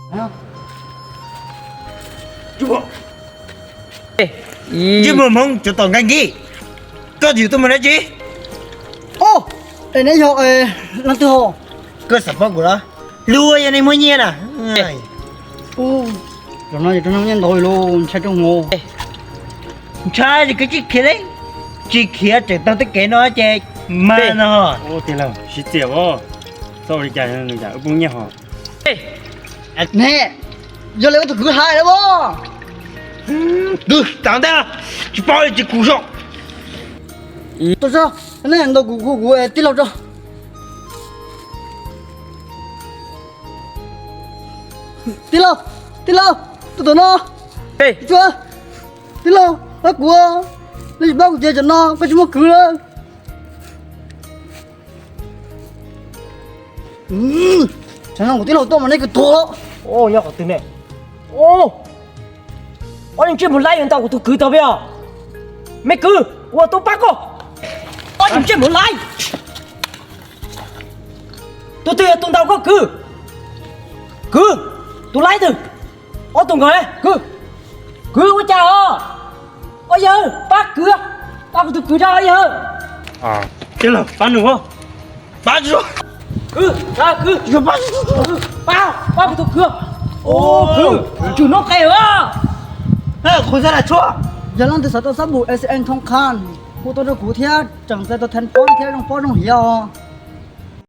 Ntsej muag hmoov cov tom nkaij nkij, koj yuav tuaj mus dab tsi? Oj, es neb yog leej twg hos? Koj xav paub kuv los? Luag yog neeg muaj nyiaj na. Zaum no ces rau noj nyiaj ntau li, ntshai rau hmo. Ntshai ces koj tsis khiav li, tsis khiav tseem taug tej kev no ces mas no. Tij laug, siv txiaj os, txhob ua li cas, wb poob nyiaj hos. Ne, yog li ua tus kwv hais lawm as. Twb tas ntej, tsis paub li ces kuv so. Tau so, nej ntaus kuv kuv kuv tij laug tso. Tij laug, tij laug, tus tom no. Tij laug, pab kuv, nej tsis pab kuv ces tam no koj tsis muaj kwv lawm. Tsam no kuv tij laug tuaj mas nej kwv tuag. Yog qhov twg ne? Ob niag ntsej muag laib yuav ntaus kuv tus kwv tau peb os. Me kwv, kuv ua tub pab koj. Ob niag ntsej muag laib. Tus twg yog tus ntaus koj kwv? Kwv, tus laib twg? Ob tug nkaus ne, kwv. Kwv ua cas os? Ob yawg, pab kwv, pab kuv tus kwv tso ob yawg. Tij laug, pab nws, pab tso. Kwv, kwv, pab, pab kuv tus kwv. Kwv, tsum noob qes os. Qhov xab las tshuaj. Yog leej twg xav tau xab pum S N thoob qhab, hu tuaj rau kuv thiab tseem txais tau than pob thiab zoo pob zoo hiav os.